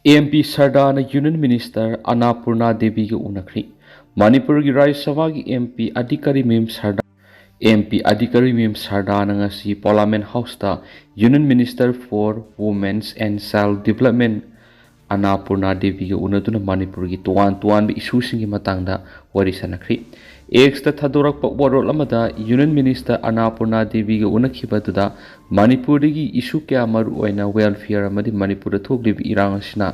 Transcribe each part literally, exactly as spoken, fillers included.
M P ꯁꯔꯗꯥꯅ union minister Annapurna ꯗꯦꯕꯤꯒ ꯎꯅꯈ꯭ꯔꯤ꯫ ꯃꯅꯤꯄꯨꯔꯒꯤ ꯔꯥꯖ꯭ꯌ ꯁꯚꯥꯒꯤ ꯑꯦꯝ ꯄꯤ ꯑꯗꯤꯀꯥꯔꯤ ꯃꯌꯨꯝ ꯁꯔꯗꯥ, ꯑꯦꯝ ꯄꯤ ꯑꯗꯤꯀꯥꯔꯤ ꯃꯌꯨꯝ ꯁꯔꯗꯥꯅ ꯉꯁꯤ ꯄꯥꯔꯂꯤꯌꯥꯃꯦꯟ ꯍꯥꯎꯁꯇ Union Minister for Women's and Child Development Annapurna ꯗꯦꯕꯤꯒ ꯎꯅꯗꯨꯅ ꯃꯅꯤꯄꯨꯔꯒꯤ ꯇꯣꯉꯥꯟ ꯇꯣꯉꯥꯟꯕ ꯏꯁꯨꯁꯤꯡꯒꯤ ꯃꯇꯥꯡꯗ ꯋꯥꯔꯤ ꯁꯥꯟꯅꯈ꯭ꯔꯤ꯫ ꯑꯦꯛꯁꯇ ꯊꯥꯗꯣꯔꯛꯄ ꯋꯥꯔꯣꯜ ꯑꯃꯗ ꯌꯨꯅꯤꯌꯟ ꯃꯤꯅꯤꯁꯇꯔ ꯑꯟꯅꯥꯄꯨꯔꯅꯥ ꯗꯦꯕꯤꯒ ꯎꯅꯈꯤꯕ ꯑꯗꯨꯗ ꯃꯅꯤꯄꯨꯔꯗꯒꯤ ꯏꯁꯨ ꯀꯌꯥ, ꯃꯔꯨꯑꯣꯏꯅ welfare ꯑꯃꯗꯤ ꯃꯅꯤꯄꯨꯔꯗ ꯊꯣꯛꯂꯤꯕ ꯏꯔꯥꯡ ꯑꯁꯤꯅ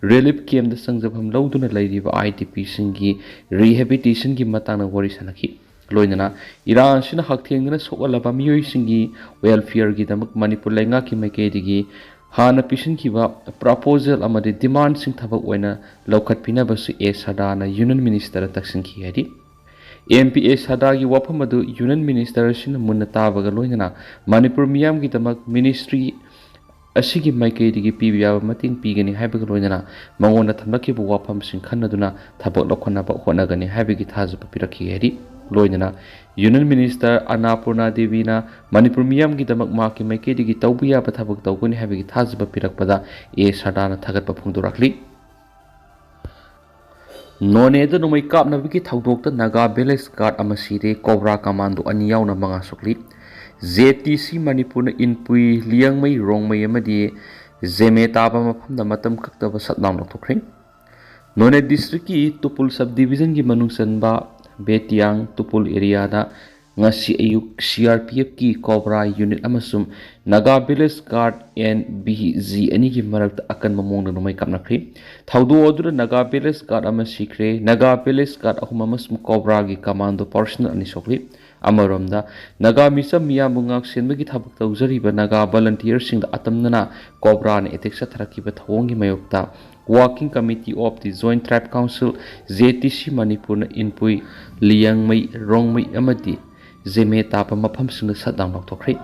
ꯔꯤꯂꯤꯐ ꯀꯦꯝꯞꯇ ꯆꯪꯖꯐꯝ ꯂꯧꯗꯨꯅ ꯂꯩꯔꯤꯕ ꯑꯥꯏ ꯗꯤ ꯄꯤꯁꯤꯡꯒꯤ ꯔꯤꯍꯦꯕꯤꯂꯤꯇꯦꯁꯟꯒꯤ ꯃꯇꯥꯡꯗ ꯋꯥꯔꯤ ꯁꯥꯟꯅꯈꯤ꯫ ꯂꯣꯏꯅꯅ ꯏꯔꯥꯡ ꯑꯁꯤꯅ ꯍꯛꯊꯦꯡꯅꯅ ꯁꯣꯛꯍꯜꯂꯕ ꯃꯤꯑꯣꯏꯁꯤꯡꯒꯤ welfareꯒꯤꯗꯃꯛ ꯃꯅꯤꯄꯨꯔ ꯂꯩꯉꯥꯛꯀꯤ ꯃꯥꯏꯀꯩꯗꯒꯤ ꯍꯥꯟꯅ ꯄꯤꯁꯤꯟꯈꯤꯕ ꯄ꯭ꯔꯄꯣꯖꯦꯜ ꯑꯃꯗꯤ ꯗꯤꯃꯥꯟꯁꯤꯡ ꯊꯕꯛ ꯑꯣꯏꯅ ꯂꯧꯈꯠꯄꯤꯅꯕꯁꯨ ꯑꯦ ꯁꯔꯗꯥꯅ ꯌꯨꯅꯤꯌꯟ ꯃꯤꯅꯤꯁꯇꯔꯗ ꯇꯛꯁꯤꯟꯈꯤ ꯍꯥꯏꯔꯤ꯫ ꯑꯦꯝ ꯄꯤ ꯑꯦ ꯁꯔꯗꯥꯒꯤ ꯋꯥꯐꯝ ꯑꯗꯨ ꯌꯨꯅꯤꯌꯟ ꯃꯤꯅꯤꯁꯇꯔ ꯑꯁꯤꯅ ꯃꯨꯟꯅ ꯇꯥꯕꯒ ꯂꯣꯏꯅꯅ ꯃꯅꯤꯄꯨꯔ ꯃꯤꯌꯥꯝꯒꯤꯗꯃꯛ ꯃꯤꯅꯤꯁꯇ꯭ꯔꯤ ꯑꯁꯤꯒꯤ ꯃꯥꯏꯀꯩꯗꯒꯤ ꯄꯤꯕ ꯌꯥꯕ ꯃꯇꯦꯡ ꯄꯤꯒꯅꯤ ꯍꯥꯏꯕꯒ ꯂꯣꯏꯅꯅ ꯃꯉꯣꯟꯗ ꯊꯝꯂꯛꯈꯤꯕ ꯋꯥꯐꯝꯁꯤꯡ ꯈꯟꯅꯗꯨꯅ ꯊꯕꯛ ꯂꯧꯈꯠꯅꯕ ꯍꯣꯠꯅꯒꯅꯤ ꯍꯥꯏꯕꯒꯤ ꯊꯥꯖꯕ ꯄꯤꯔꯛꯈꯤ ꯍꯥꯏꯔꯤ꯫ ꯂꯣꯏꯅꯅ ꯌꯨꯅꯤꯌꯟ ꯃꯤꯅꯤꯁꯇꯔ ꯑꯟꯅꯥꯄꯨꯔꯅꯥ ꯗꯦꯕꯤꯅ ꯃꯅꯤꯄꯨꯔ ꯃꯤꯌꯥꯝꯒꯤꯗꯃꯛ ꯃꯍꯥꯛꯀꯤ ꯃꯥꯏꯀꯩꯗꯒꯤ ꯇꯧꯕ ꯌꯥꯕ ꯊꯕꯛ ꯇꯧꯒꯅꯤ ꯍꯥꯏꯕꯒꯤ ꯊꯥꯖꯕ ꯄꯤꯔꯛꯄꯗ ꯑꯦ ꯁꯔꯗꯥꯅ ꯊꯥꯒꯠꯄ ꯐꯣꯡꯗꯣꯔꯛꯂꯤ꯫ ꯅꯣꯅꯦꯗ ꯅꯣꯡꯃꯩ ꯀꯥꯞꯅꯕꯒꯤ ꯊꯧꯗꯣꯛꯇ ꯅꯥꯒꯥ ꯚꯤꯂꯦꯖ ꯒꯥꯔꯗ ꯑꯃ ꯁꯤꯔꯦ, ꯀꯣꯕ꯭ꯔꯥ ꯀꯃꯥꯟꯗꯣ ꯑꯅꯤ ꯌꯥꯎꯅ ꯃꯉꯥ ꯁꯣꯛꯂꯤ꯫ ꯖꯦ ꯇꯤ ꯁꯤ ꯃꯅꯤꯄꯨꯔꯅ ꯏꯟꯄꯨꯏ, ꯂꯤꯌꯥꯡꯃꯩ, ꯔꯣꯡꯃꯩ ꯑꯃꯗꯤ ꯖꯦꯃꯦ ꯇꯥꯕ ꯃꯐꯝꯗ ꯃꯇꯝ ꯀꯛꯇꯕ shutdown ꯂꯧꯊꯣꯛꯈ꯭ꯔꯦ꯫ ꯅꯣꯅꯦ ꯗꯤꯁꯇ꯭ꯔꯤꯛꯀꯤ ꯇꯨꯄꯨꯜ ꯁꯕ ꯗꯤꯕꯤꯖꯟꯒꯤ ꯃꯅꯨꯡ ꯆꯟꯕ ꯕꯦꯇꯤꯌꯥꯡ ꯇꯨꯄꯨꯜ ꯑꯦꯔꯤꯌꯥꯗ ꯉꯁꯤ ꯑꯌꯨꯛ ꯁꯤ ꯑꯥꯔ ꯄꯤ ꯑꯦꯐꯀꯤ ꯀꯣꯕ꯭ꯔꯥ ꯌꯨꯅꯤꯠ ꯑꯃꯁꯨꯡ Naga village guard, N V G, ꯑꯅꯤꯒꯤ ꯃꯔꯛꯇ ꯑꯀꯟꯕ ꯃꯑꯣꯡꯗ ꯅꯣꯡꯃꯩ ꯀꯥꯞꯅꯈ꯭ꯔꯦ꯫ ꯊꯧꯗꯣꯛ ꯑꯗꯨꯗ ꯅꯥꯒꯥ ꯚꯤꯂꯦꯖ ꯒꯥꯔꯗ ꯑꯃ ꯁꯤꯈ꯭ꯔꯦ꯫ ꯅꯥꯒꯥ ꯚꯤꯂꯦꯖ ꯒꯥꯔꯗ ꯑꯍꯨꯝ ꯑꯃꯁꯨꯡ ꯀꯣꯕ꯭ꯔꯥꯒꯤ ꯀꯃꯥꯟꯗꯣ ꯄꯔꯁꯅꯦꯜ ꯑꯅꯤ ꯁꯣꯛꯂꯤ꯫ ꯑꯃꯔꯣꯝꯗ, ꯅꯥꯒꯥ ꯃꯤꯆꯝ ꯃꯤꯌꯥꯝꯕꯨ ꯉꯥꯛꯁꯦꯟꯕꯒꯤ ꯊꯕꯛ ꯇꯧꯖꯔꯤꯕ ꯅꯥꯒꯥ ꯚꯣꯂꯨꯟꯇꯤꯌꯔꯁꯤꯡꯗ ꯑꯇꯝꯅꯅ ꯀꯣꯕ꯭ꯔꯥꯅ ꯑꯦꯇꯦꯛ ꯆꯠꯊꯔꯛꯈꯤꯕ ꯊꯧꯑꯣꯡꯒꯤ ꯃꯥꯌꯣꯛꯇ Working Committee of the Joint Tribe Council, J T C ꯃꯅꯤꯄꯨꯔꯅ ꯏꯟꯄꯨꯏ, ꯂꯤꯌꯥꯡꯃꯩ, ꯔꯣꯡꯃꯩ ꯑꯃꯗꯤ ꯖꯦꯃꯦ ꯇꯥꯕ ꯃꯐꯝꯁꯤꯡꯗ shutdown ꯂꯧꯊꯣꯛꯈ꯭ꯔꯦ꯫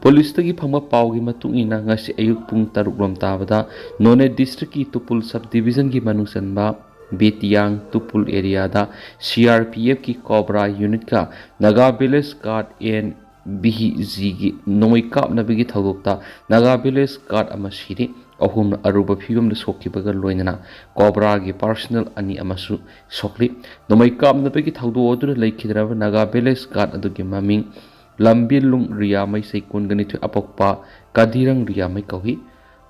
ꯄꯨꯂꯤꯁꯇꯒꯤ ꯐꯪꯕ ꯄꯥꯎꯒꯤ ꯃꯇꯨꯡ ꯏꯟꯅ, ꯉꯁꯤ ꯑꯌꯨꯛ ꯄꯨꯡ ꯇꯔꯨꯛ ꯂꯣꯝ ꯇꯥꯕꯗ ꯅꯣꯅꯦ ꯗꯤꯁꯇ꯭ꯔꯤꯛꯀꯤ ꯇꯨꯄꯨꯜ ꯁꯕ ꯗꯤꯕꯤꯖꯟꯒꯤ ꯃꯅꯨꯡ ꯆꯟꯕ ꯕꯦꯇꯤꯌꯥꯡ ꯇꯨꯄꯨꯜ ꯑꯦꯔꯤꯌꯥꯗ ꯁꯤ ꯑꯥꯔ ꯄꯤ ꯑꯦꯐꯀꯤ ꯀꯣꯕ꯭ꯔꯥ ꯌꯨꯅꯤꯠꯀ Naga village guard, N V ꯖꯤꯒꯤ ꯅꯣꯡꯃꯩ ꯀꯥꯞꯅꯕꯒꯤ ꯊꯧꯗꯣꯛꯇ ꯅꯥꯒꯥ ꯚꯤꯂꯦꯖ ꯒꯥꯔꯗ ꯑꯃ ꯁꯤꯔꯤ꯫ ꯑꯍꯨꯝꯅ ꯑꯔꯨꯕ ꯐꯤꯕꯝꯗ ꯁꯣꯛꯈꯤꯕꯒ ꯂꯣꯏꯅꯅ ꯀꯣꯕ꯭ꯔꯥꯒꯤ ꯄꯥꯔꯁꯅꯦꯜ ꯑꯅꯤ ꯑꯃꯁꯨ ꯁꯣꯛꯂꯤ꯫ ꯅꯣꯡꯃꯩ ꯀꯥꯞꯅꯕꯒꯤ ꯊꯧꯗꯣꯛ ꯑꯗꯨꯗ ꯂꯩꯈꯤꯗ꯭ꯔꯕ ꯅꯥꯒꯥ ꯚꯤꯂꯦꯖ ꯒꯥꯔꯗ ꯑꯗꯨꯒꯤ ꯃꯃꯤꯡ ꯂꯝꯕꯤꯂꯨꯡ ꯔꯤꯌꯥꯃꯩ, ꯆꯍꯤ ꯀꯨꯟꯒ ꯅꯤꯊꯣꯏ, ꯑꯄꯣꯛꯄ ꯀꯥꯗꯤꯔꯪ ꯔꯤꯌꯥꯃꯩ ꯀꯧꯏ꯫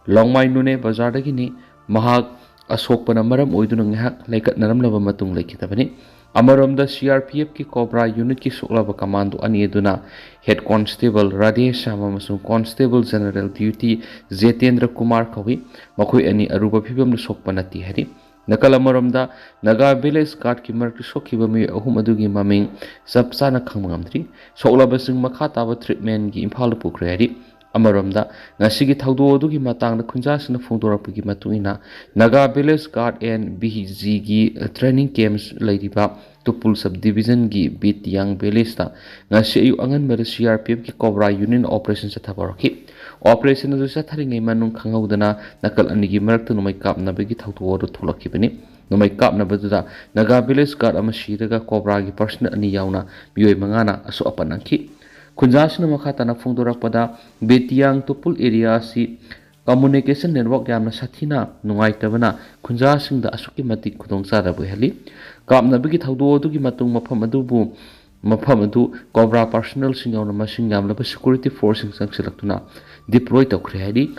ꯂꯣꯡꯃꯥꯏ ꯅꯣꯅꯦ ꯕꯖꯥꯔꯗꯒꯤꯅꯤ꯫ ꯃꯍꯥꯛ ꯑꯁꯣꯛꯄꯅ ꯃꯔꯝ ꯑꯣꯏꯗꯨꯅ ꯉꯥꯏꯍꯥꯛ ꯂꯩꯈꯠꯅꯔꯝꯂꯕ ꯃꯇꯨꯡ ꯂꯩꯈꯤꯗꯕꯅꯤ꯫ ꯑꯃꯔꯣꯝꯗ, ꯁꯤ ꯑꯥꯔ ꯄꯤ ꯑꯦꯐꯀꯤ ꯀꯣꯕ꯭ꯔꯥ ꯌꯨꯅꯤꯠꯀꯤ ꯁꯣꯛꯂꯕ ꯀꯃꯥꯟꯗꯣ ꯑꯅꯤ ꯑꯗꯨꯅ ꯍꯦꯗ ꯀꯣꯟꯁꯇꯦꯕꯜ ꯔꯥꯙꯦ ꯁ꯭ꯌꯥꯝ ꯑꯃꯁꯨꯡ constable general duty Jitendra Kumar ꯀꯧꯏ꯫ ꯃꯈꯣꯏ ꯑꯅꯤ ꯑꯔꯨꯕ ꯐꯤꯕꯝꯗ ꯁꯣꯛꯄ ꯅꯠꯇꯦ ꯍꯥꯏꯔꯤ꯫ ꯅꯥꯀꯜ ꯑꯃꯔꯣꯝꯗ, ꯅꯥꯒꯥ ꯚꯤꯂꯦꯖ ꯒꯥꯔꯗꯀꯤ ꯃꯔꯛꯇ ꯁꯣꯛꯈꯤꯕ ꯃꯤꯑꯣꯏ ꯑꯍꯨꯝ ꯑꯗꯨꯒꯤ ꯃꯃꯤꯡ ꯆꯞ ꯆꯥꯅ ꯈꯪꯕ ꯉꯝꯗ꯭ꯔꯤ꯫ ꯁꯣꯛꯂꯕꯁꯤꯡ ꯃꯈꯥ ꯇꯥꯕ ꯇ꯭ꯔꯤꯠꯃꯦꯟꯒꯤ ꯏꯝꯐꯥꯜꯗ ꯄꯨꯈ꯭ꯔꯦ ꯍꯥꯏꯔꯤ꯫ ꯑꯃꯔꯣꯝꯗ, ꯉꯁꯤꯒꯤ ꯊꯧꯗꯣꯛ ꯑꯗꯨꯒꯤ ꯃꯇꯥꯡꯗ ꯈꯨꯟꯖꯥꯁꯤꯡꯅ ꯐꯣꯡꯗꯣꯔꯛꯄꯒꯤ ꯃꯇꯨꯡ ꯏꯟꯅ, Naga village guard N B ꯖꯤꯒꯤ ꯇ꯭ꯔꯦꯅꯤꯡ ꯀꯦꯝꯞ ꯂꯩꯔꯤꯕ ꯇꯨꯄꯨꯜ ꯁꯕ ꯗꯤꯕꯤꯖꯟꯒꯤ ꯕꯤꯇꯤꯌꯥꯡ ꯚꯤꯂꯦꯖꯇ ꯉꯁꯤ ꯑꯌꯨꯛ ꯑꯉꯟꯕꯗ ꯁꯤ ꯑꯥꯔ ꯄꯤ ꯑꯦꯐꯀꯤ ꯀꯣꯕ꯭ꯔꯥ ꯌꯨꯅꯤꯠꯅ ꯑꯣꯄꯔꯦꯁꯟ ꯆꯠꯊꯕ ꯍꯧꯔꯛꯈꯤ꯫ ꯑꯣꯄꯔꯦꯁꯟ ꯑꯗꯨ ꯆꯠꯊꯔꯤꯉꯩ ꯃꯅꯨꯡ ꯈꯪꯍꯧꯗꯅ ꯅꯥꯀꯜ ꯑꯅꯤꯒꯤ ꯃꯔꯛꯇ ꯅꯣꯡꯃꯩ ꯀꯥꯞꯅꯕꯒꯤ ꯊꯧꯗꯣꯛ ꯑꯗꯨ ꯊꯣꯛꯂꯛꯈꯤꯕꯅꯤ꯫ ꯅꯣꯡꯃꯩ ꯀꯥꯞꯅꯕꯗꯨꯗ ꯅꯥꯒꯥ ꯚꯤꯂꯦꯖ ꯒꯥꯔꯗ ꯑꯃ ꯁꯤꯔꯒ ꯀꯣꯕ꯭ꯔꯥꯒꯤ ꯄꯥꯔꯁꯅꯦꯜ ꯑꯅꯤ ꯌꯥꯎꯅ ꯃꯤꯑꯣꯏ ꯃꯉꯥꯅ ꯑꯁꯣꯛ ꯑꯄꯟ ꯅꯪꯈꯤ꯫ ꯈꯨꯟꯖꯥꯁꯤꯡꯅ ꯃꯈꯥ ꯇꯥꯅ ꯐꯣꯡꯗꯣꯔꯛꯄꯗ, ꯕꯦꯇꯤꯌꯥꯡ ꯇꯨꯄꯨꯜ ꯑꯦꯔꯤꯌꯥ ꯑꯁꯤ ꯀꯝꯃꯨꯅꯤꯀꯦꯁꯟ ꯅꯦꯠꯋꯥꯔꯛ ꯌꯥꯝꯅ ꯁꯥꯊꯤꯅ ꯅꯨꯡꯉꯥꯏꯇꯕꯅ ꯈꯨꯟꯖꯥꯁꯤꯡꯗ ꯑꯁꯨꯛꯀꯤ ꯃꯇꯤꯛ ꯈꯨꯗꯣꯡꯆꯥꯗꯕ ꯑꯣꯏꯍꯜꯂꯤ꯫ ꯀꯥꯞꯅꯕꯒꯤ ꯊꯧꯗꯣꯛ ꯑꯗꯨꯒꯤ ꯃꯇꯨꯡ ꯃꯐꯝ ꯑꯗꯨꯕꯨ, ꯃꯐꯝ ꯑꯗꯨ ꯀꯣꯕ꯭ꯔꯥ ꯄꯥꯔꯁꯅꯦꯜꯁꯤꯡ ꯌꯥꯎꯅ ꯃꯁꯤꯡ ꯌꯥꯝꯂꯕ ꯁꯦꯀ꯭ꯌꯨꯔꯤꯇꯤ ꯐꯣꯔꯁꯁꯤꯡ ꯆꯪꯁꯤꯜꯂꯛꯇꯨꯅ ꯗꯤꯄ꯭ꯂꯣꯏ ꯇꯧꯈ꯭ꯔꯦ ꯍꯥꯏꯔꯤ꯫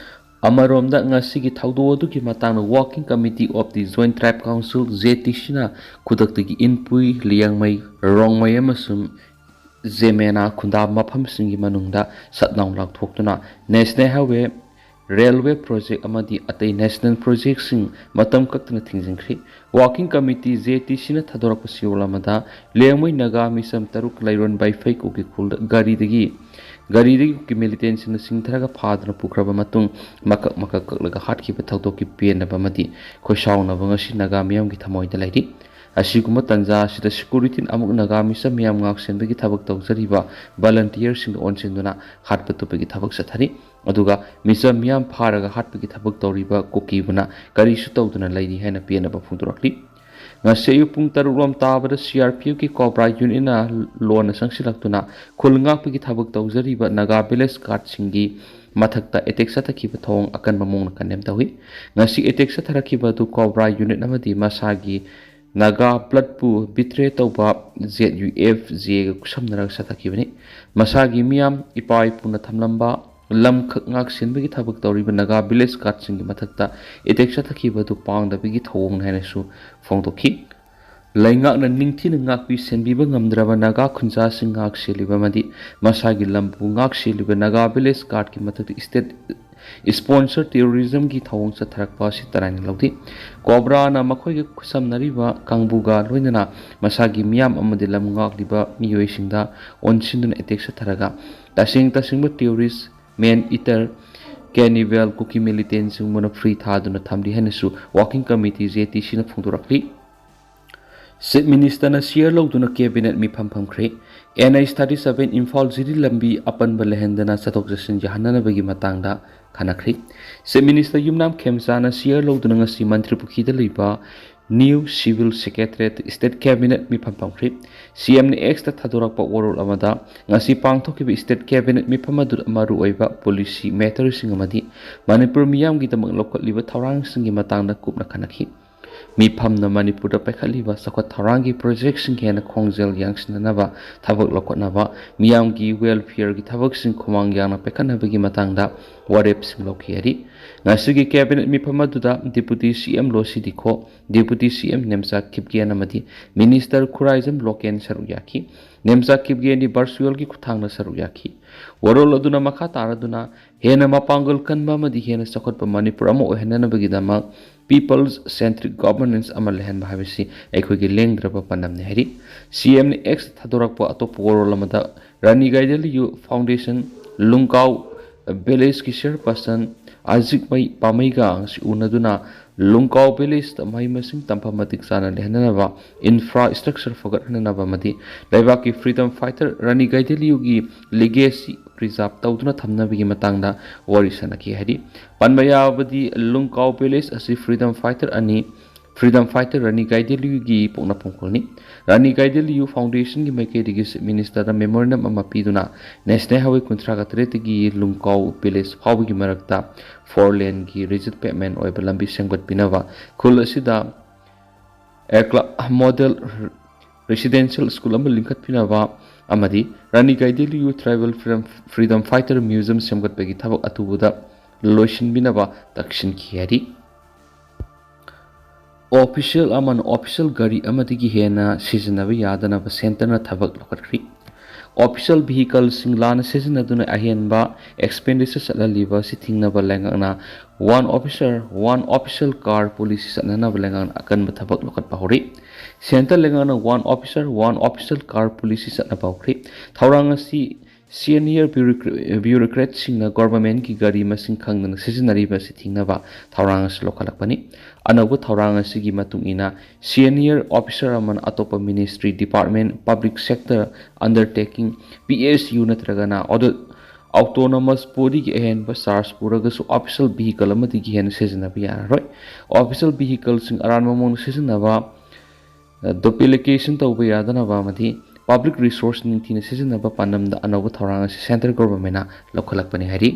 ꯑꯃꯔꯣꯝꯗ, ꯉꯁꯤꯒꯤ ꯊꯧꯗꯣꯛ ꯑꯗꯨꯒꯤ ꯃꯇꯥꯡꯗ Working Committee of the Joint Tribe Council, J T ꯁꯤꯅ ꯈꯨꯗꯛꯇꯒꯤ ꯏꯟꯄꯨꯏ, ꯂꯤꯌꯥꯡꯃꯩ, ꯔꯣꯡꯃꯩ ꯑꯃꯁꯨꯡ ꯖꯦꯃꯦꯅꯥ ꯈꯨꯟꯗꯥꯕ ꯃꯐꯝꯁꯤꯡꯒꯤ ꯃꯅꯨꯡꯗ ꯁꯠ ꯗꯥꯎꯟ ꯂꯥꯎꯊꯣꯛꯇꯨꯅ ꯅꯦꯁꯅꯦꯜ ꯍꯥꯏꯋꯦ, ꯔꯦꯜꯋꯦ ꯄ꯭ꯔꯣꯖꯦꯛ ꯑꯃꯗꯤ ꯑꯇꯩ ꯅꯦꯁꯅꯦꯜ ꯄ꯭ꯔꯣꯖꯦꯛꯁꯤꯡ ꯃꯇꯝ ꯀꯛꯇꯅ ꯊꯤꯡꯖꯤꯟꯈ꯭ꯔꯤ꯫ Working Committee, ꯖꯦ ꯇꯤ ꯁꯤꯅ ꯊꯥꯗꯣꯔꯛꯄ ꯆꯦꯔꯣꯜ ꯑꯃꯗ, ꯂꯦꯡꯃꯩ ꯅꯥꯒꯥ ꯃꯤꯆꯝ ꯇꯔꯨꯛ ꯂꯩꯔꯣꯟ ꯕꯥꯏꯐꯩ ꯀꯨꯀꯤ ꯈꯨꯜꯗ ꯒꯥꯔꯤꯗꯒꯤ, ꯒꯥꯔꯤꯗꯒꯤ ꯀꯨꯀꯤ ꯃꯤꯂꯤꯇꯦꯟꯁꯤꯡꯅ ꯆꯤꯡꯊꯔꯒ ꯐꯥꯗꯨꯅ ꯄꯨꯈ꯭ꯔꯕ ꯃꯇꯨꯡ, ꯃꯀꯛ ꯃꯀꯛ ꯀꯛꯂꯒ ꯍꯥꯠꯈꯤꯕ ꯊꯧꯗꯣꯛꯀꯤ ꯄꯦꯟꯗꯕ ꯑꯃꯗꯤ ꯈꯣꯏꯁꯥꯎꯅꯕ ꯉꯁꯤ ꯅꯥꯒꯥ ꯃꯤꯌꯥꯝꯒꯤ ꯊꯃꯣꯏꯗ ꯂꯩꯔꯤ꯫ ꯑꯁꯤꯒꯨꯝꯕ ꯇꯥꯟꯖꯥ ꯑꯁꯤꯗ ꯁꯦꯀ꯭ꯌꯨꯔꯤꯇꯤꯅ ꯑꯃꯨꯛ ꯅꯥꯒꯥ ꯃꯤꯆꯝ ꯃꯤꯌꯥꯝ ꯉꯥꯛꯁꯦꯟꯕꯒꯤ ꯊꯕꯛ ꯇꯧꯖꯔꯤꯕ ꯚꯣꯂꯨꯟꯇꯤꯌꯔꯁꯤꯡꯗ ꯑꯣꯟꯁꯤꯟꯗꯨꯅ ꯍꯥꯠꯄ ꯇꯨꯞꯄꯒꯤ ꯊꯕꯛ ꯆꯠꯊꯔꯤ꯫ ꯑꯗꯨꯒ ꯃꯤꯆꯝ ꯃꯤꯌꯥꯝ ꯐꯥꯔꯒ ꯍꯥꯠꯄꯒꯤ ꯊꯕꯛ ꯇꯧꯔꯤꯕ ꯀꯨꯀꯤꯕꯨꯅ ꯀꯔꯤꯁꯨ ꯇꯧꯗꯅ ꯂꯩꯔꯤ ꯍꯥꯏꯅ ꯄꯦꯟꯅꯕ ꯐꯣꯡꯗꯣꯔꯛꯂꯤ꯫ ꯉꯁꯤ ꯑꯌꯨꯛ ꯄꯨꯡ ꯇꯔꯨꯛ ꯂꯣꯝ ꯇꯥꯕꯗ ꯁꯤ ꯑꯥꯔ ꯄꯤ ꯑꯦꯐꯀꯤ ꯀꯣꯕ꯭ꯔꯥ ꯌꯨꯅꯤꯠꯅ ꯂꯣꯟꯅ ꯆꯪꯁꯤꯜꯂꯛꯇꯨꯅ ꯈꯨꯜ ꯉꯥꯛꯄꯒꯤ ꯊꯕꯛ ꯇꯧꯖꯔꯤꯕ ꯅꯥꯒꯥ ꯚꯤꯂꯦꯖ ꯒꯥꯔꯗꯁꯤꯡꯒꯤ ꯃꯊꯛꯇ ꯑꯦꯇꯦꯛ ꯆꯠꯊꯈꯤꯕ ꯊꯧꯑꯣꯡ ꯑꯀꯟꯕ ꯃꯑꯣꯡꯗ ꯀꯟꯗꯦꯝ ꯇꯧꯏ꯫ ꯉꯁꯤ ꯑꯦꯇꯦꯛ ꯆꯠꯊꯔꯛꯈꯤꯕ ꯑꯗꯨ ꯀꯣꯕ꯭ꯔꯥ ꯌꯨꯅꯤꯠ ꯑꯃꯗꯤ ꯃꯁꯥꯒꯤ ꯅꯥꯒꯥ ꯕ꯭ꯂꯠꯄꯨ ꯕꯤꯇ꯭ꯔꯦ ꯇꯧꯕ ꯖꯦꯠ ꯌꯨ ꯑꯦꯐ ꯖꯦꯒ ꯈꯨꯠꯁꯝꯅꯔꯒ ꯆꯠꯊꯈꯤꯕꯅꯤ꯫ ꯃꯁꯥꯒꯤ ꯃꯤꯌꯥꯝ ꯏꯄꯥ ꯏꯄꯨꯅ ꯊꯝꯂꯝꯕ ꯂꯝꯈꯛ ꯉꯥꯛꯁꯦꯟꯕꯒꯤ ꯊꯕꯛ ꯇꯧꯔꯤꯕ ꯅꯥꯒꯥ ꯚꯤꯂꯦꯖ ꯒꯥꯔꯗꯁꯤꯡꯒꯤ ꯃꯊꯛꯇ ꯑꯦꯇꯦꯛ ꯆꯠꯊꯈꯤꯕ ꯑꯗꯨ ꯄꯥꯡꯗꯕꯒꯤ ꯊꯧꯑꯣꯡꯅꯤ ꯍꯥꯏꯅꯁꯨ ꯐꯣꯡꯗꯣꯛꯈꯤ꯫ ꯂꯩꯉꯥꯛꯅ ꯅꯤꯡꯊꯤꯅ ꯉꯥꯛꯄꯤ ꯁꯦꯟꯕꯤꯕ ꯉꯝꯗ꯭ꯔꯕ ꯅꯥꯒꯥ ꯈꯨꯟꯖꯥꯁꯤꯡ ꯉꯥꯛ ꯁꯦꯜꯂꯤꯕ ꯑꯃꯗꯤ ꯃꯁꯥꯒꯤ ꯂꯝꯕꯨ ꯉꯥꯛ ꯁꯦꯜꯂꯤꯕ ꯅꯥꯒꯥ ꯚꯤꯂꯦꯖ ꯒꯥꯔꯗꯀꯤ ꯃꯊꯛꯇ ꯁ꯭ꯇꯦꯠ ꯁ꯭ꯄꯣꯟꯁꯔ ꯇꯦꯔꯣꯔꯤꯖꯝꯒꯤ ꯊꯧꯑꯣꯡ ꯆꯠꯊꯔꯛꯄ ꯑꯁꯤ ꯇꯔꯥꯏꯅ ꯂꯧꯗꯦ꯫ ꯀꯣꯕ꯭ꯔꯥꯅ ꯃꯈꯣꯏꯒ ꯈꯨꯠꯁꯝꯅꯔꯤꯕ ꯀꯥꯡꯕꯨꯒ ꯂꯣꯏꯅꯅ ꯃꯁꯥꯒꯤ ꯃꯤꯌꯥꯝ ꯑꯃꯗꯤ ꯂꯝ ꯉꯥꯛꯂꯤꯕ ꯃꯤꯑꯣꯏꯁꯤꯡꯗ ꯑꯣꯟꯁꯤꯟꯗꯨꯅ ꯑꯦꯇꯦꯛ ꯆꯠꯊꯔꯒ ꯇꯁꯦꯡ ꯇꯁꯦꯡꯕ ꯇꯦꯔꯣꯔꯤꯁ, ꯃꯦꯟ ꯏꯇꯔ, ꯀꯦꯅꯤꯕꯦꯜ, ꯀꯨꯀꯤ ꯃꯤꯂꯤꯇꯦꯟꯁꯤꯡꯕꯨꯅ ꯐ꯭ꯔꯤ ꯊꯥꯗꯨꯅ ꯊꯝꯂꯤ ꯍꯥꯏꯅꯁꯨ ꯋꯥꯔꯀꯤꯡ ꯀꯃꯤꯇꯤ ꯖꯦ ꯇꯤ ꯁꯤꯅ ꯐꯣꯡꯗꯣꯔꯛꯂꯤ꯫ ꯆꯤꯐ ꯃꯤꯅꯤꯁꯇꯔꯅ ꯁꯤꯌꯔ ꯂꯧꯗꯨꯅ ꯀꯦꯕꯤꯅꯦꯠ ꯃꯤꯐꯝ ꯐꯝꯈ꯭ꯔꯦ꯫ N H thirty seven Imphal Jiri ꯂꯝꯕꯤ ꯑꯄꯟꯕ ꯂꯩꯍꯟꯗꯅ ꯆꯠꯊꯣꯛ ꯆꯠꯁꯤꯟ ꯌꯥꯍꯟꯅꯅꯕꯒꯤ ꯃꯇꯥꯡꯗ ꯈꯟꯅꯈ꯭ꯔꯦ꯫ ꯆꯤꯐ ꯃꯤꯅꯤꯁꯇꯔ ꯌꯨꯝꯅꯥꯝ ꯈꯦꯝꯆꯥꯅ ꯁꯤꯌꯔ ꯂꯧꯗꯨꯅ ꯉꯁꯤ ꯃꯟꯇ꯭ꯔꯤ ꯄꯨꯈ꯭ꯔꯤꯗ ꯂꯩꯕ new civil secretariat state cabinet ꯃꯤꯐꯝ ꯐꯝꯈ꯭ꯔꯦ꯫ ꯁꯤ ꯑꯦꯝꯅ ꯑꯦꯛꯁꯇ ꯊꯥꯗꯣꯔꯛꯄ ꯋꯥꯔꯣꯜ ꯑꯃꯗ ꯉꯁꯤ ꯄꯥꯡꯊꯣꯛꯈꯤꯕ ꯁ꯭ꯇꯦꯠ ꯀꯦꯕꯤꯅꯦꯠ ꯃꯤꯐꯝ ꯑꯗꯨꯗ ꯃꯔꯨꯑꯣꯏꯕ ꯄꯣꯂꯤꯁꯤ ꯃꯦꯇꯔꯁꯤꯡ ꯑꯃꯗꯤ ꯃꯅꯤꯄꯨꯔ ꯃꯤꯌꯥꯝꯒꯤꯗꯃꯛ ꯂꯧꯈꯠꯂꯤꯕ ꯊꯧꯔꯥꯡꯁꯤꯡꯒꯤ ꯃꯇꯥꯡꯗ ꯀꯨꯞꯅ ꯈꯟꯅꯈꯤ꯫ ꯃꯤꯐꯝꯅ ꯃꯅꯤꯄꯨꯔꯗ ꯄꯥꯏꯈꯠꯂꯤꯕ ꯆꯥꯎꯈꯠ ꯊꯧꯔꯥꯡꯒꯤ ꯄ꯭ꯔꯣꯖꯦꯛꯁꯤꯡ ꯍꯦꯟꯅ ꯈꯣꯡꯖꯦꯜ ꯌꯥꯡꯁꯤꯟꯅꯅꯕ ꯊꯕꯛ ꯂꯧꯈꯠꯅꯕ, ꯃꯤꯌꯥꯝꯒꯤ ꯋꯦꯜꯐꯤꯌꯔꯒꯤ ꯊꯕꯛꯁꯤꯡ ꯈꯨꯃꯥꯡ ꯌꯥꯡꯅ ꯄꯥꯏꯈꯠꯅꯕꯒꯤ ꯃꯇꯥꯡꯗ ꯋꯥꯔꯦꯞꯁꯤꯡ ꯂꯧꯈꯤ ꯍꯥꯏꯔꯤ꯫ ꯉꯁꯤꯒꯤ ꯀꯦꯕꯤꯅꯦꯠ ꯃꯤꯐꯝ ꯑꯗꯨꯗ ꯗꯤꯄꯨꯇꯤ ꯁꯤ ꯑꯦꯝ ꯂꯣꯁꯤ ꯗꯤꯈꯣ, ꯗꯤꯄꯨꯇꯤ ꯁꯤ ꯑꯦꯝ ꯅꯦꯝꯆꯥ ꯀꯤꯞꯒꯦꯟ ꯑꯃꯗꯤ ꯃꯤꯅꯤꯁꯇꯔ ꯈꯨꯔꯥꯏꯖꯝ ꯂꯣꯀꯦꯟ ꯁꯔꯨꯛ ꯌꯥꯈꯤ꯫ ꯅꯦꯝꯆꯥ ꯀꯤꯞꯒꯦꯟꯗꯤ ꯚꯔꯆꯨꯋꯦꯜꯒꯤ ꯈꯨꯠꯊꯥꯡꯗ ꯁꯔꯨꯛ ꯌꯥꯈꯤ꯫ ꯋꯥꯔꯣꯜ ꯑꯗꯨꯅ ꯃꯈꯥ ꯇꯥꯔꯗꯨꯅ ꯍꯦꯟꯅ ꯃꯄꯥꯡꯒꯜ ꯀꯟꯕ ꯑꯃꯗꯤ ꯍꯦꯟꯅ ꯆꯥꯎꯈꯠꯄ ꯃꯅꯤꯄꯨꯔ ꯑꯃ ꯑꯣꯏꯍꯟꯅꯅꯕꯒꯤꯗꯃꯛ ꯄꯤꯄꯜꯁ ꯁꯦꯟꯇ꯭ꯔꯤꯛ ꯒꯣꯚꯔꯅꯦꯟꯁ ꯑꯃ ꯂꯩꯍꯟꯕ ꯍꯥꯏꯕꯁꯤ ꯑꯩꯈꯣꯏꯒꯤ ꯂꯦꯡꯗ꯭ꯔꯕ ꯄꯥꯟꯗꯝꯅꯤ ꯍꯥꯏꯔꯤ꯫ ꯁꯤ ꯑꯦꯝꯅ ꯑꯦꯛꯁꯇ ꯊꯥꯗꯣꯔꯛꯄ ꯑꯇꯣꯞꯄ ꯋꯥꯔꯣꯜ ꯑꯃꯗ ꯔꯥꯅꯤ ꯒꯥꯏꯗꯦꯟꯂꯤꯌꯨ ꯐꯥꯎꯟꯗꯦꯁꯟ, ꯂꯨꯡꯀꯥꯎ ꯚꯤꯂꯦꯖꯀꯤ ꯆꯤꯌꯔꯄꯔꯁꯟ ꯑꯖꯤꯛꯃꯩ ꯄꯥꯃꯩꯒ ꯑꯁꯤ ꯎꯅꯗꯨꯅ ꯂꯨꯡꯀꯥꯎ ꯚꯤꯂꯦꯖꯇ ꯃꯍꯩ ꯃꯁꯤꯡ ꯇꯝꯐꯝ ꯃꯇꯤꯛ ꯆꯥꯅ ꯂꯩꯍꯟꯅꯅꯕ, ꯏꯟꯐ꯭ꯔꯥ ꯁ꯭ꯇ꯭ꯔꯛꯆꯔ ꯐꯒꯠꯍꯟꯅꯅꯕ ꯑꯃꯗꯤ ꯂꯩꯕꯥꯛꯀꯤ ꯐ꯭ꯔꯤꯗꯝ ꯐꯥꯏꯇꯔ ꯔꯥꯅꯤ ꯒꯥꯏꯗꯦꯟꯂꯤꯌꯨꯒꯤ ꯂꯤꯒꯦꯁꯤ ꯄ꯭ꯔꯤꯖꯥꯔꯚ ꯇꯧꯗꯨꯅ ꯊꯝꯅꯕꯒꯤ ꯃꯇꯥꯡꯗ ꯋꯥꯔꯤ ꯁꯥꯅꯈꯤ ꯍꯥꯏꯔꯤ꯫ ꯄꯟꯕ ꯌꯥꯕꯗꯤ ꯂꯨꯡꯀꯥꯎ ꯚꯤꯂꯦꯖ ꯑꯁꯤ ꯐ꯭ꯔꯤꯗꯝ ꯐꯥꯏꯇꯔ ꯑꯅꯤ Freedom Fighter ꯔꯥꯅꯤ ꯒꯥꯏꯗꯦꯟꯂꯤꯌꯨꯒꯤ ꯄꯣꯛꯅꯐꯝ ꯈꯨꯜꯅꯤ꯫ ꯔꯥꯅꯤ ꯒꯥꯏꯗꯦꯟꯂꯤꯌꯨ Foundation ꯒꯤ ꯃꯥꯏꯀꯩꯗꯒꯤ Chief Minister ꯗ memorandum ꯑꯃ ꯄꯤꯗꯨꯅ National Highway ꯀꯨꯟꯊ꯭ꯔꯥꯒ ꯇꯔꯦꯠꯇꯒꯤ ꯂꯨꯝꯀꯥꯎ Village ꯐꯥꯎꯕꯒꯤ ꯃꯔꯛꯇ four lane ꯒꯤ rigid pavement ꯑꯣꯏꯕ ꯂꯝꯕꯤ ꯁꯦꯝꯒꯠꯄꯤꯅꯕ, ꯈꯨꯜ ꯑꯁꯤꯗ ꯑꯦꯀ꯭ꯂꯥ model residential school ꯑꯃ ꯂꯤꯡꯈꯠꯄꯤꯅꯕ ꯑꯃꯗꯤ ꯔꯥꯅꯤ ꯒꯥꯏꯗꯦꯟꯂꯤꯌꯨ Tribal Freedom, Freedom Fighter Museum ꯁꯦꯝꯒꯠꯄꯒꯤ ꯊꯕꯛ ꯑꯊꯨꯕꯗ ꯂꯣꯏꯁꯤꯟꯕꯤꯅꯕ ꯇꯛꯁꯤꯟꯈꯤ ꯍꯥꯏꯔꯤ꯫ Official ꯑꯃꯅ official ꯒꯥꯔꯤ ꯑꯃꯗꯒꯤ ꯍꯦꯟꯅ ꯁꯤꯖꯤꯟꯅꯕ ꯌꯥꯗꯅꯕ centre ꯅ ꯊꯕꯛ ꯂꯧꯈꯠꯈ꯭ꯔꯤ꯫ Official vehicle ꯁꯤꯡ ꯂꯥꯟꯅ ꯁꯤꯖꯤꯟꯅꯗꯨꯅ ꯑꯍꯦꯟꯕ expenditure ꯆꯠꯍꯜꯂꯤꯕ ꯑꯁꯤ ꯊꯤꯡꯅꯕ ꯂꯩꯉꯥꯛꯅ One Officer, One Official Car Policy ꯆꯠꯅꯅꯕ ꯂꯩꯉꯥꯛꯅ ꯑꯀꯟꯕ ꯊꯕꯛ ꯂꯧꯈꯠꯄ ꯍꯧꯔꯤ꯫ Centre ꯂꯩꯉꯥꯛꯅ One Officer, One Official Car Policy ꯆꯠꯅꯕ ꯍꯧꯈ꯭ꯔꯤ꯫ ꯊꯧꯔꯥꯡ ꯑꯁꯤ senior bureaucra-, bureaucrat ꯁꯤꯡꯅ government ꯀꯤ ꯒꯥꯔꯤ ꯃꯁꯤꯡ ꯈꯪꯗꯅ ꯁꯤꯖꯤꯟꯅꯔꯤꯕ ꯑꯁꯤ ꯊꯤꯡꯅꯕ ꯊꯧꯔꯥꯡ ꯑꯁꯤ ꯂꯧꯈꯠꯂꯛꯄꯅꯤ꯫ ꯑꯅꯧꯕ ꯊꯧꯔꯥꯡ ꯑꯁꯤꯒꯤ ꯃꯇꯨꯡ ꯏꯟꯅ, senior officer ꯑꯃꯅ ꯑꯇꯣꯞꯄ ministry, department, public sector undertaking, P S U ꯅꯠꯇ꯭ꯔꯒꯅ ꯑꯣꯗ-, autonomous body ꯒꯤ ꯑꯍꯦꯟꯕ charge ꯄꯨꯔꯒꯁꯨ official vehicle ꯑꯃꯗꯒꯤ ꯍꯦꯟꯅ ꯁꯤꯖꯤꯟꯅꯕ ꯌꯥꯔꯔꯣꯏ꯫ Official vehicle ꯁꯤꯡ ꯑꯔꯥꯟꯕ ꯃꯑꯣꯡꯗ ꯁꯤꯖꯤꯟꯅꯕ, ꯑ, duplication ꯇꯧꯕ ꯌꯥꯗꯅꯕ ꯑꯃꯗꯤ public resource ꯅꯤꯡꯊꯤꯅ ꯁꯤꯖꯤꯟꯅꯕ ꯄꯥꯟꯗꯝꯗ ꯑꯅꯧꯕ ꯊꯧꯔꯥꯡ ꯑꯁꯤ centre government ꯅ ꯂꯧꯈꯠꯂꯛꯄꯅꯤ ꯍꯥꯏꯔꯤ꯫